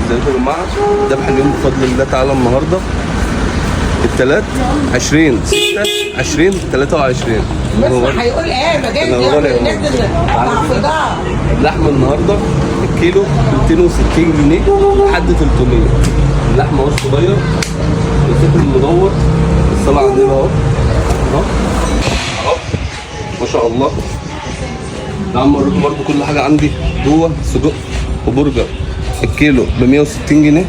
ازيكم يا جماعة؟ ذبح اليوم بفضل الله تعالى النهارده الثلاث 20 6 20 23. بس هيقول ايه؟ ما جاي نورنا يا الناس اللي محافظاه. اللحمة النهارده الكيلو 260 جنيه لحد 300. اللحمة اهو الصغير الفكر المدور، الصلاة على النبي اهو اهو اهو ما شاء الله. تعال اوريكم برضو كل حاجة عندي جوه. سجق وبرجر الكيلو ب 160 جنيه.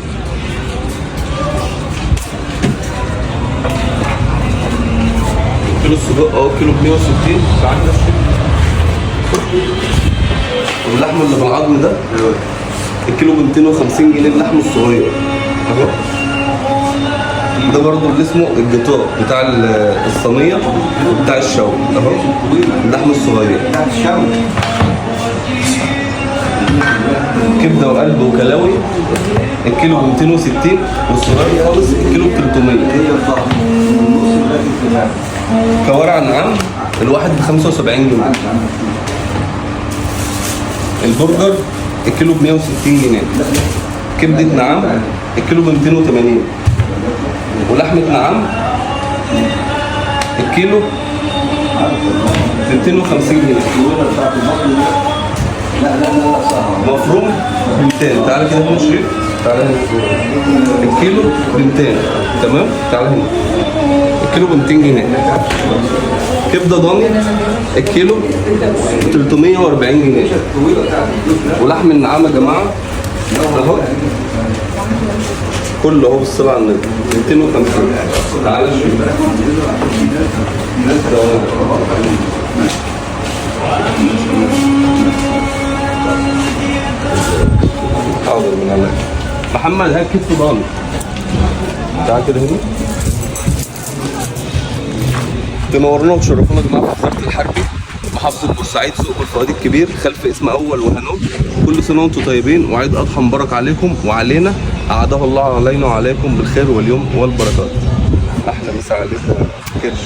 كيلو السجق اهو كيلو ب 160. تعال واللحم اللي بالعظم ده الكيلو ب 250 جنيه، اللحم الصغير اهو. ده برضو اللي اسمه الجيتار بتاع الصينية بتاع الشوي اهو، اللحم الصغير. كبده وقلب وكلاوي الكيلو ب 260، والصغير خالص الكيلو ب 300. كوارع نعام الواحد ب 75 جنيه. البرجر الكيلو ب 160 جنيه. كبدة نعام الكيلو ب 280، ولحمة نعام الكيلو 250 جنيه. مفروم ب 200. تعالى كده هنا شريف، تعالى هنا. الكيلو ب 200، تمام؟ تعالى هنا الكيلو ب 200 جنيه. كبده ضاني الكيلو 340 جنيه. ولحم النعام يا جماعة اهو كله اهو بالصلاة على النبي 250. تعالى شوف. حاضر من عليك محمد. هات كتف ضاني. تعال كده هنا. تنورنا وتشرفونا يا جماعة في وزارة الحربي محافظة بورسعيد، سوق الفؤاد الكبير خلف اسم اول وهانوب. كل سنة وانتم طيبين وعيد اضحى مبارك عليكم وعلينا، اعاده الله علينا وعليكم بالخير واليوم والبركات. احلى مسا عليكم كرش.